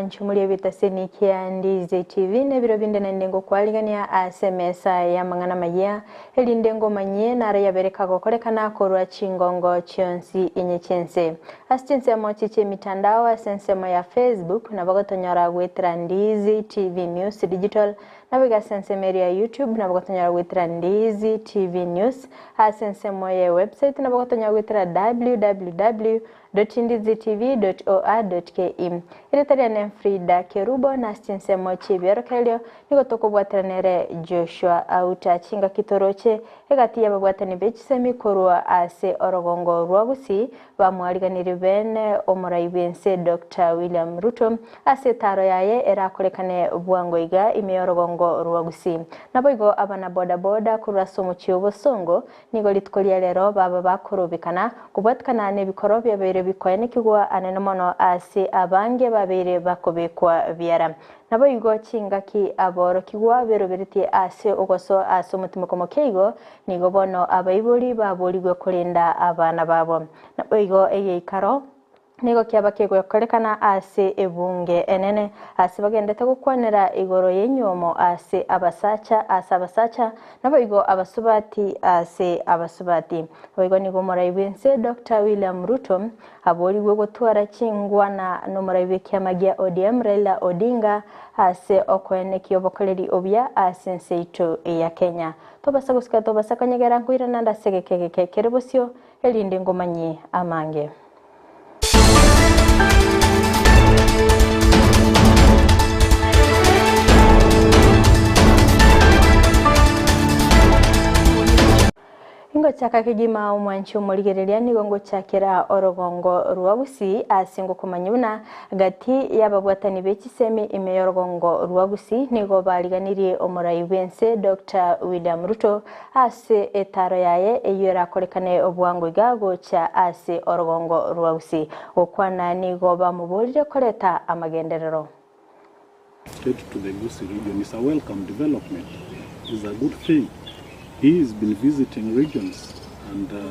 omwancho muri ebitaseni kia Ndizi TV na ebiro binde naende ngokwarigania ase emesa y'amang'ana amayia, erinde ngomanyie naro yabere kagokorekana korwa chingongo chionsi inye chi'ense. Ase chinsemo chi chi'emitandao ase ensemo ya Facebook nabo gotonyora goetera Ndizi TV News Digital Naboigo ase ensemo eria ya YouTube nabo gotonyora goetera Ndizi TV News, ase ensemo ye website nabo gotonyora goetera www.ndizitv.or.ke. Erieta riane Frida Kerubo na ase chinsemo chi'ebiorokererio nigo tokobwatera nere Joshua Auta chingaki toroche egati y'ababwatani be chisemi korwa ase orogongo rwa Gusii Bamwariganirie bene omorai bw'ense Doctor William Ruto ase etaaro yaye erakorekane bwango iga ime y'orogongo rwa Gusii. Naboigo abana boda boda korwa ase omochie o Bosongo nigo rituko ria rero baba bakorobekana kobwatikana nebikoro biabeire bikoenekigwa anene mono ase abange babeire bakobekwa biara. Naboigo chingaki aborokigwa beroberetie ase ogosoa ase omotimoko mokeigo Nigo bono abaibori baborigwe korenda abana babo. Naboigo egeikaro nigo kiaba kegokorekana ase ebunge enene, ase bagendete gokwanera igoro y'enyuomo ase abasacha ase abasacha, naboigo abasubati ase abasubati. Naboigo nigo omorai bw'ense Doctor William Ruto aborigwe gotwara chingwana nomorai bw'ekiama gia ODM Raila Odinga ase okoenekia obokoreri obuya ase ense yaito ya Kenya. Tobasa gosika tobasa konyegera nkoirana nde ase egeka egeke kere bosio, erinde ngomanyie amange. Ingochaka kegima omwanchi omorigereria nigo ngochakera orogongo rwa Gusii ase ngokomanya buna gati y'ababwatani be chisemi ime y'orogongo rwa Gusii nigo bariganirie omorai bw'ense Doctor William Ruto ase etaro yaye eyio erakorekane bwango iga gocha ase orogongo rwa Gusii. Gokwana nigo bamoborire koreta amagenderero. State to the Gusii region is a welcome development, is a good thing. He has been visiting regions and uh,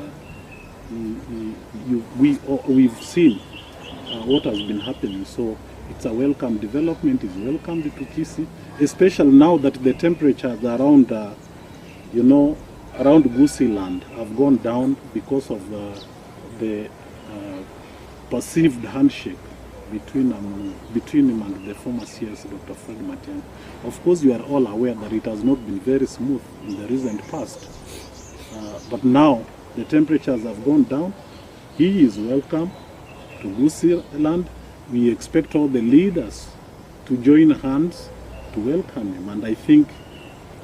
he, he, you, we, we've seen uh, what has been happening. So it's a welcome development, is welcomed to Kisii, especially now that the temperatures around, uh, you know, around Gusiiland have gone down because of uh, the uh, perceived handshake between, um, between him and the former CS, Dr. Fred Matiang'i. Of course, you are all aware that it has not been very smooth in the recent past. Uh, but now the temperatures have gone down. He is welcome to Gusiiland. We expect all the leaders to join hands to welcome him. And I think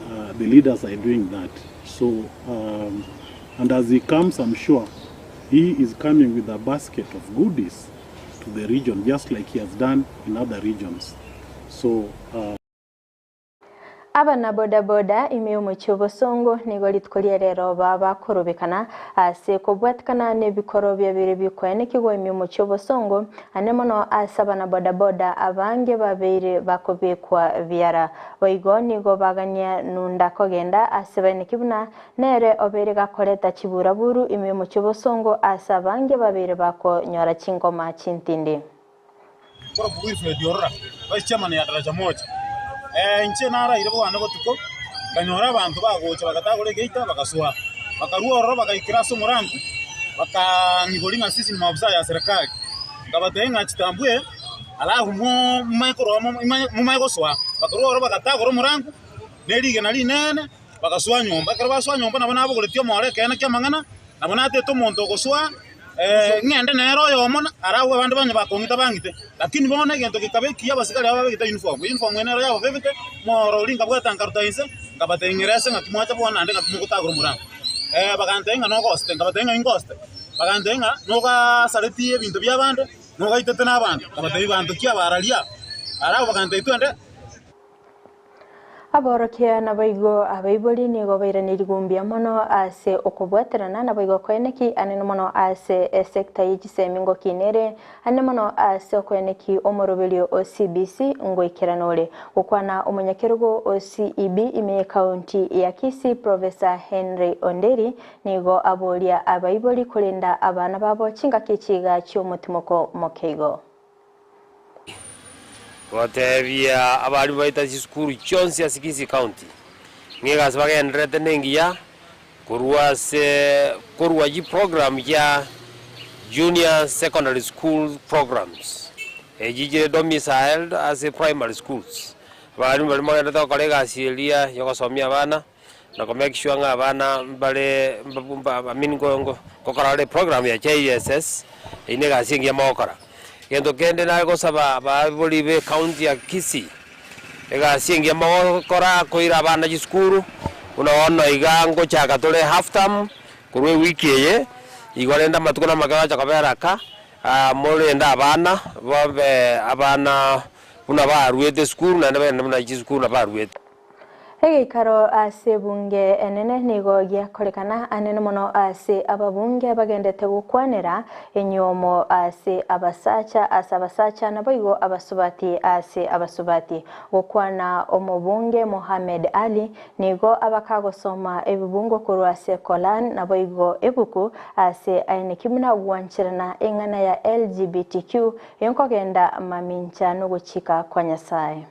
uh, the leaders are doing that. So, um, and as he comes, I'm sure he is coming with a basket of goodies to the region, just like he has done in other regions. So, uh, Abana boda boda ime y'omochie o Bosongo nigo rituko ria rero babakorobekana ase kobwatikana nebikoro biabeire bikoenekigwa ime y'omochie o Bosongo ane mono ase abana boda boda abange babeire bakobekwa biara. Boigo nigo bagania nunda kogenda ase baeneki buna nere obeire gakoreta chiburaburu ime y'omochie o Bosongo ase abange babeire bakonyora chingoma chintindi. Korokwa Wilfred Orora, Vice Chairman ya Daraja Moja. Inche naraire bwane botuko, nkanyora abanto bagocha bagatagora egeita bagasoa. Bakarua ororo bagaikera ase omorangu, bakang'iboria ng'a sisi ni maafisa ya serikali. Nkabatebia ng'a chitambue alafu momanye korwa momanye gosoa. Bakarua ororo bagatagora omorangu, ne rigena rinene, bagasoa nyomba. Ekero basoa nyomba nabo nabogoretie omoro ekeene ki'amang'ana, nabo natete omonto ogosoa. Ng'ende nere oyomo aragwe abande banye bakong'ita bang'ite. Lakini bono egento gekaba ekiya abasigari aba babegete uniform, uniform eye nero yababebete, omoro oria nkabwata nkaruta inse, nkabatebia ng'ira ase ng'aki mwacha bono naende ng'aki mogotagora omorango. Bagantebia ng'a nogosete, nkabatebia ng'a ingosete, bagantebia ng'a nogasaretie ebinto bia abande, nogaitete na abanto, nkabatebia banto ki abararia aba? Arabwo bagantebia twende. Aborokia naboigo abaibori nigo bairanirigwe mbuya mono ase okobwaterana naboigo koeneki anene mono ase esecta ye chisemi ngokina ere anene mono ase okoeneki omoroberio o CBC ngoikerana ore. Gokwana omonyakerogo o CEB ime ye county ya Kisii Professor Henry Onderi nigo aboria abaibori korenda abana babo chingaki echi iga chiomotimoko mokeigo. Gotebia abarimu baito ase chisukuru chionsi ase Kisii County, ng'a egasi bagendererete nengiya korwa ase korwa chiprogram chia junior secondary school programs, echi chire domiciled ase primary schools. Abarimu baria mogendererete gokora egasi eria ya ogosomia abana, na ko make sure ng'a abana mbare I mean ngokora bare eprogram ya JSS, eyio na egasi engiya mogokora. Egento kende nare gosaba abaibori ba ecounty ya Kisii, egasi engiya mogokora koira abana chisukuru, buna bono iga ngochaka tore half term, korwa ewiki eye, igo rende amatuko na amake agocha kobera aka, morende abana, babe abana buna baruete esukuru naende bagende buna chisukuru nabo baruete. Egeikaro ase ebunge enene nigo giakorekana anene mono ase ababunge bagendete gokwanera enyiomo ase abasacha ase abasacha naboigo abasubati ase abasubati. Gokwana omobunge Mohamed Ali nigo abakagosoma ebibungo korwa ase Koran naboigo ebuku ase aeneki buna gwancherana eng'ana ya LGBTQ enkogenda mamincha nogochika kwa Nyasae.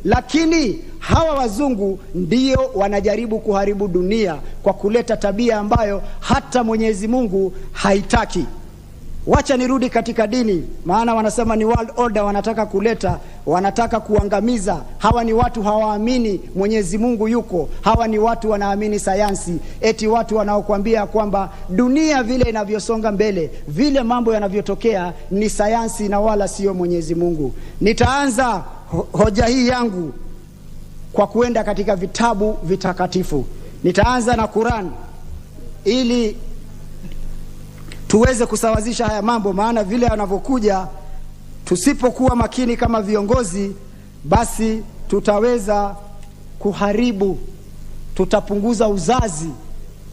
Lakini hawa wazungu ndio wanajaribu kuharibu dunia kwa kuleta tabia ambayo hata Mwenyezi Mungu haitaki. Wacha nirudi katika dini, maana wanasema ni world order wanataka kuleta, wanataka kuangamiza. Hawa ni watu hawaamini Mwenyezi Mungu yuko. Hawa ni watu wanaamini sayansi, eti watu wanaokuambia kwamba dunia vile inavyosonga mbele, vile mambo yanavyotokea ni sayansi na wala sio Mwenyezi Mungu. Nitaanza hoja hii yangu kwa kuenda katika vitabu vitakatifu. Nitaanza na Quran ili tuweze kusawazisha haya mambo, maana vile yanavyokuja, tusipokuwa makini kama viongozi, basi tutaweza kuharibu, tutapunguza uzazi.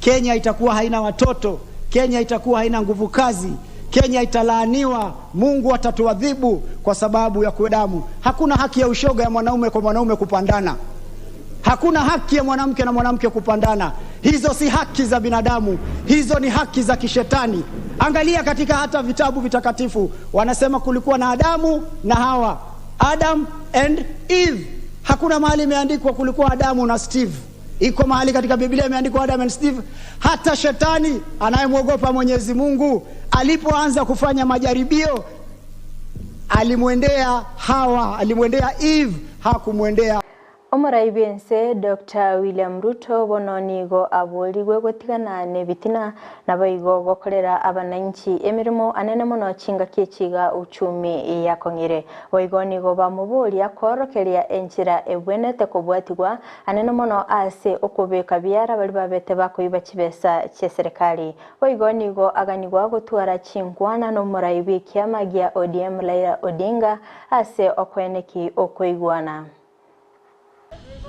Kenya itakuwa haina watoto, Kenya itakuwa haina nguvu kazi, Kenya italaaniwa, Mungu atatuadhibu kwa sababu ya kudamu. Hakuna haki ya ushoga ya mwanaume kwa mwanaume kupandana. Hakuna haki ya mwanamke na mwanamke kupandana. Hizo si haki za binadamu, hizo ni haki za kishetani. Angalia katika hata vitabu vitakatifu wanasema kulikuwa na Adamu na Hawa, Adam and Eve. Hakuna mahali imeandikwa kulikuwa Adamu na Steve. Iko mahali katika Biblia imeandikwa Adam and Steve? Hata shetani anayemwogopa Mwenyezi Mungu alipoanza kufanya majaribio alimwendea Hawa, alimwendea Eve, hakumwendea Omorai bw'ense Doctor William Ruto bono nigo aborigwe gotigana nebitina naboigo gokorera abananchi emeremo anene mono chingaki echiga uchumi yakong'ire. Boigo nigo bamoboria koorokeria enchera ebwenerete kobwatigwa anene mono ase okobeka biara baria babete bakoiba chibesa chia serikali. Boigo nigo aganigwa gotwara chinkwana nomorai bw'ekiama gia ODM Raila Odinga ase okoeneki okoigwana.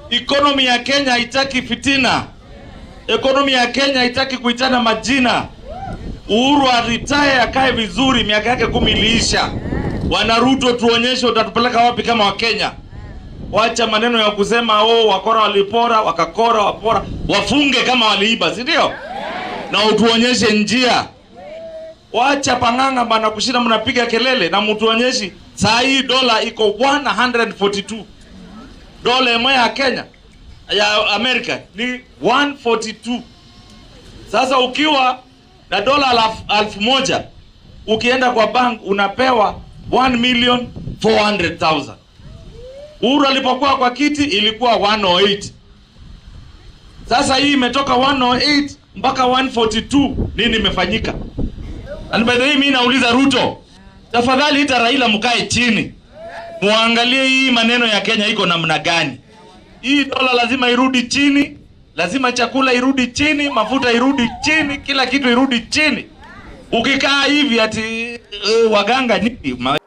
Economy ya Kenya haitaki fitina. Economy ya Kenya haitaki kuitana majina. Uhuru aretire akae vizuri, miaka yake 10 iliisha. Bwana Ruto, tuonyeshe utatupeleka wapi kama Wakenya. Wacha maneno ya kusema oh, wakora walipora, wakakora, wapora, wafunge kama waliiba, si ndio? Na utuonyeshe njia. Wacha pang'ang'a bana kushinda mnapiga kelele na mtuonyeshi. Saa hii dola iko 142. Dola moja ya Kenya ya Amerika ni 142. Sasa ukiwa na dola 1000 ukienda kwa bank unapewa 1,400,000. Uhuru alipokuwa kwa kiti ilikuwa 108. Sasa hii imetoka 108 mpaka 142. Nini imefanyika? And by the way, mimi nauliza Ruto, tafadhali ita Raila mkae chini. Muangalie hii maneno ya Kenya iko namna gani. Hii dola lazima irudi chini, lazima chakula irudi chini, mafuta irudi chini, kila kitu irudi chini. Ukikaa hivi ati waganga nini?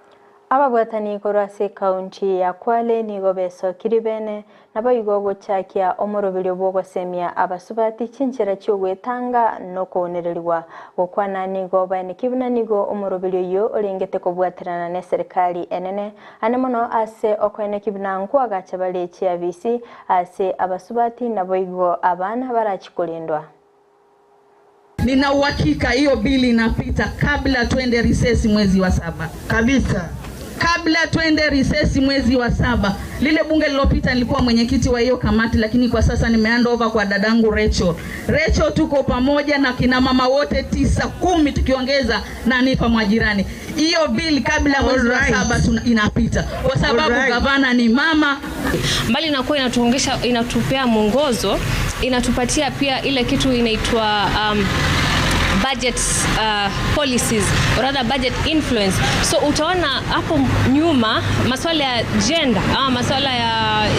Ababwatani korwa ase ekaunti ya Kwale nigo besokiri bene naboigo gochakia omoroberio bwogosemia abasubati chinchera chiogwetanga nokounereriwa gokwana nigo baeneki buna nigo omoroberio oyo orengete kobwaterana na eserikali enene ane mono ase okoeneki buna nkwagacha bare chiabisi ase abasubati naboigo abana barachikorendwa. Nina uhakika hiyo bili inapita kabla tuende recess mwezi wa 7. Kabisa. Kabla twende risesi mwezi wa saba. Lile bunge lilopita nilikuwa mwenyekiti wa hiyo kamati, lakini kwa sasa nimehand over kwa dadangu Rachel. Rachel, tuko pamoja na kina mama wote tisa kumi tukiongeza na Nifa Mwajirani. Hiyo bill kabla mwezi wa saba tuna, inapita kwa sababu gavana ni mama. Mbali na kuwa inatuongesha, inatupea mwongozo, inatupatia pia ile kitu inaitwa budget policies or rather budget influence. So utaona hapo nyuma masuala ya gender ama masuala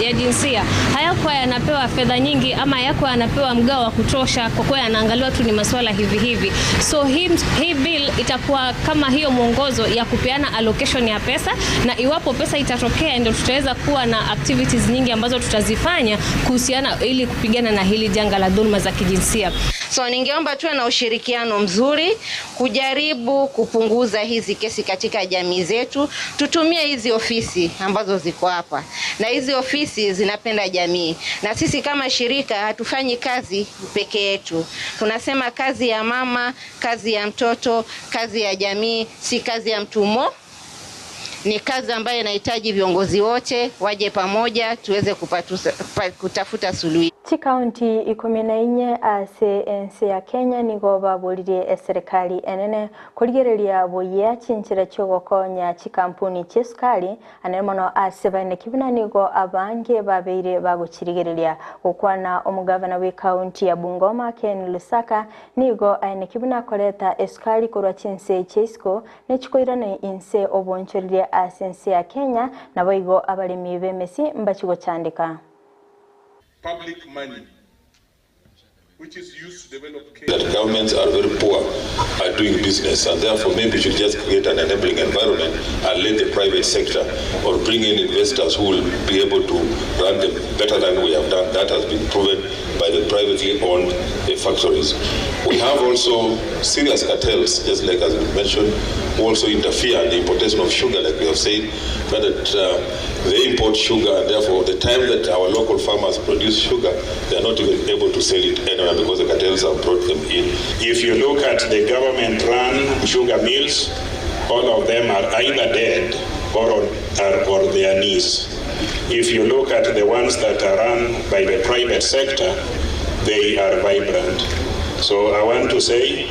ya jinsia hayakuwa yanapewa fedha nyingi ama hayakuwa yanapewa mgao wa kutosha, kwa kuwa yanaangaliwa tu ni masuala hivi hivi. So hii bill itakuwa kama hiyo mwongozo ya kupeana allocation ya pesa, na iwapo pesa itatokea, ndio tutaweza kuwa na activities nyingi ambazo tutazifanya kuhusiana ili kupigana na hili janga la dhuluma za kijinsia. So ningeomba tuwe na ushirikiano mzuri kujaribu kupunguza hizi kesi katika jamii zetu. Tutumie hizi ofisi ambazo ziko hapa, na hizi ofisi zinapenda jamii, na sisi kama shirika hatufanyi kazi peke yetu. Tunasema kazi ya mama, kazi ya mtoto, kazi ya jamii, si kazi ya mtu mmoja. Ni kazi ambayo inahitaji viongozi wote waje pamoja tuweze kutafuta suluhu. Chikaunti 14 ase ense ya Kenya nigo baburirie eserikali enene kurigereria buya chinchira chiogokonya chikampuni chiesukari anene mono ase baine kibina nigo abange babeire bagochirigereria gokwana omugavana we kaunti ya Bungoma Ken Lusaka nigo aine kibina koreta esukari korwa chinse chiesiko nechikoirana inse obonchoreria ase ense ya Kenya nabo igo abaremi b'emesi mbachigochandika. Public money, which is used to develop Kenya. That governments are very poor at doing business, and therefore maybe we should just create an enabling environment and let the private sector or bring in investors who will be able to run them better than we have done. That has been proven by the privately owned factories. We have also serious cartels, just like has been mentioned, who also interfere in the importation of sugar, like we have said, that they import sugar, and therefore the time that our local farmers produce sugar, they are not even able to sell it anywhere because the cartels have brought them in. If you look at the government-run sugar mills, all of them are either dead or on are on their knees. If you look at the ones that are run by the private sector, they are vibrant. So I want to say,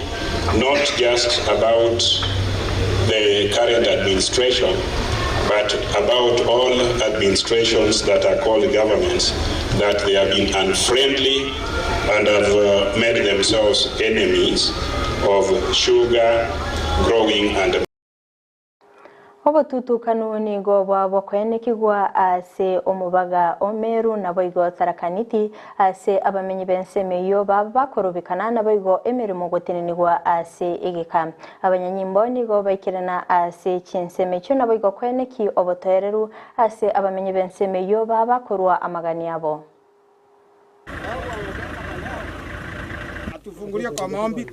not just about the current administration, but about all administrations that are called governments, that they have been unfriendly and have made themselves enemies of sugar growing and Obotutukanu nigo bwabokwenekigwa ase omubaga omeru nabo igo tharakaniti ase abamenyi b'ensemo iyo baba bakorobekana nabo igo emirimo gotenenigwa ase egeka abanyanyimbo nigo baikirana ase chinsemo echio nabo igo kweneki obotoereru ase abamenyi b'ensemo iyo baba bakorwa amagani abo. Tufungulie kwa maombi,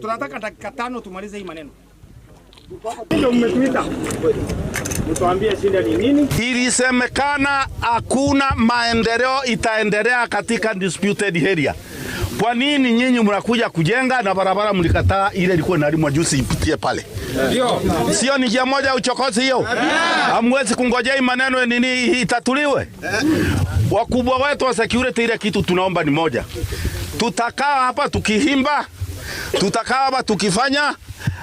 tunataka dakika 5 tumalize hii maneno. Ndio mmetuita. Mtuambie shida ni nini? Ilisemekana hakuna maendeleo itaendelea katika disputed area. Kwa nini nyinyi mnakuja kujenga na barabara mlikataa ile ilikuwa inalimwa juzi ipitie pale? Ndio. Sio ni njia moja ya uchokozi hiyo? Hamwezi kungojea maneno nini itatuliwe? Wakubwa wetu wa security, ile kitu tunaomba ni moja. Tutakaa hapa tukihimba, tutakaa hapa tukifanya,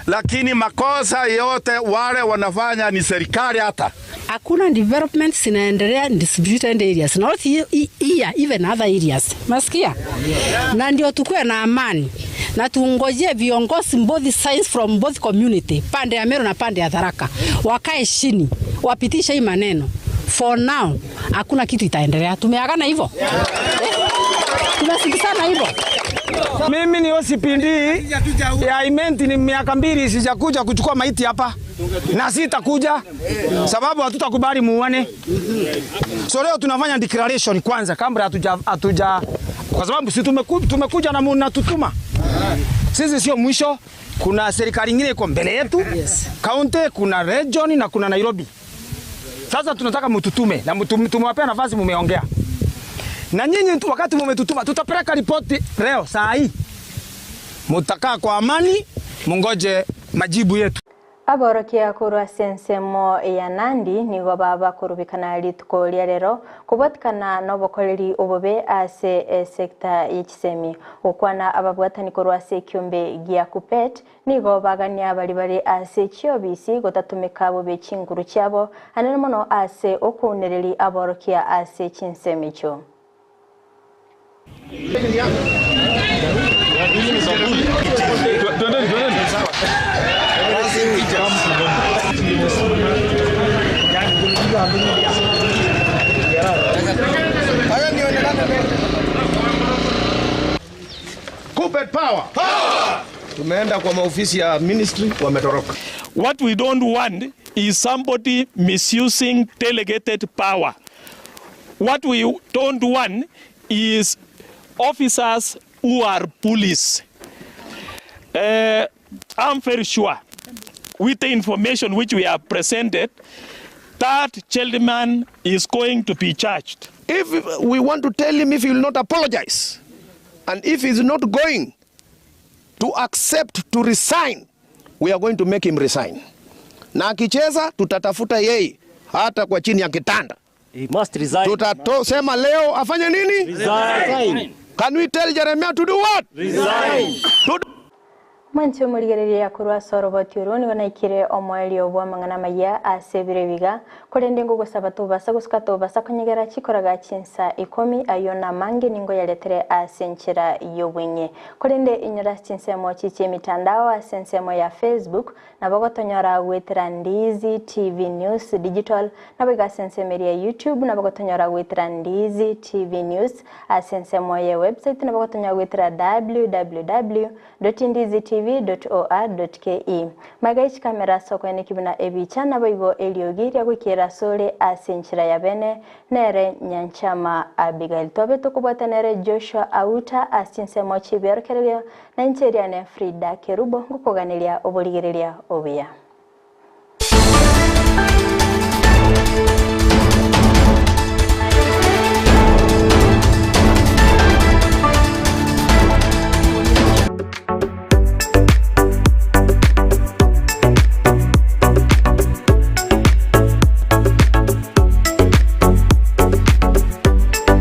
lakini makosa yote wale wanafanya ni serikali hata. Hakuna development zinaendelea in disputed areas. Not here, even other areas. Masikia? Na ndio tukue na amani. Na tuungojee viongozi both sides from both community, pande ya Meru na pande ya Tharaka. Wakae chini, wapitishe hii maneno. For now, hakuna kitu itaendelea. Tumeagana hivyo? Tumesikizana hivyo? Mimi ni OCPD ya Imenti, ni miaka 2 sijakuja kuchukua maiti hapa. Na sitakuja sababu hatutakubali muone. So leo tunafanya declaration kwanza kabla hatuja kwa sababu si tumekuja na mnatutuma. Sisi sio mwisho, kuna serikali nyingine iko mbele yetu. County, kuna region na kuna Nairobi. Sasa tunataka mtutume na tumewapea nafasi, mumeongea. Na nyinyi wakati mmetutuma tutapeleka ripoti leo saa hii. Mutakaa kwa amani, mungoje majibu yetu. Aborokia korwa ase ensemo ya Nandi nigo babakorubekana rituko ria rero kobwatikana nobokoreri obobe ase esekta ye chisemi. Gokwana ababwatani korwa ase ekiombe gia Kuppet nigo bagania baria bare ase chiobisi gotatumeka bobe chinguru chiabo anene mono ase okounereri aborokia ase chinsemo echio. Kuppet power. Power. Tumeenda kwa maofisi ya ministry wametoroka. What we don't want is somebody misusing delegated power. What we don't want is officers who are bullies. I'm very sure with the information which we have presented, that gentleman is going to be charged. If we want to tell him if he will not apologize, and if he's not going to accept to resign, we are going to make him resign. Na akicheza tutatafuta yeye hata kwa chini ya kitanda. He must resign. Tutasema leo afanye nini? Resign. Can we tell Jeremiah to do what? Resign. To Mwanche omorigereria korwa ase oroboti oro nigo naikire omoerio bw'amang'ana amaya ase ebiro ebiga, korende ngogosaba tobasa gosuka tobasa konyegera chikoraga chinsa ikomi ayio namange ningo yaretere ase enchera y'obweng'e. Korende inyora ase chinsemo chichia emitandao ase ensemo ya Facebook nabo gotonyora goetera Ndizi TV News Digital nabo iga ase ensemo eria ya YouTube nabo gotonyora goetera Ndizi TV News ase ensemo ye website nabo gotonyora goetera www Ndizitv dot or dot ke. Magega ye chikamera ase okoeneki buna ebicha naboigo eriogi ria goikera asore ase enchera ya bene nere Nyanchama Abigail. Tobe tokobwata nere Joshua Auta ase chinsemo chi'ebiorokererio na inche eriane Frida Kerubo ngokoganeria oborigereria obuya.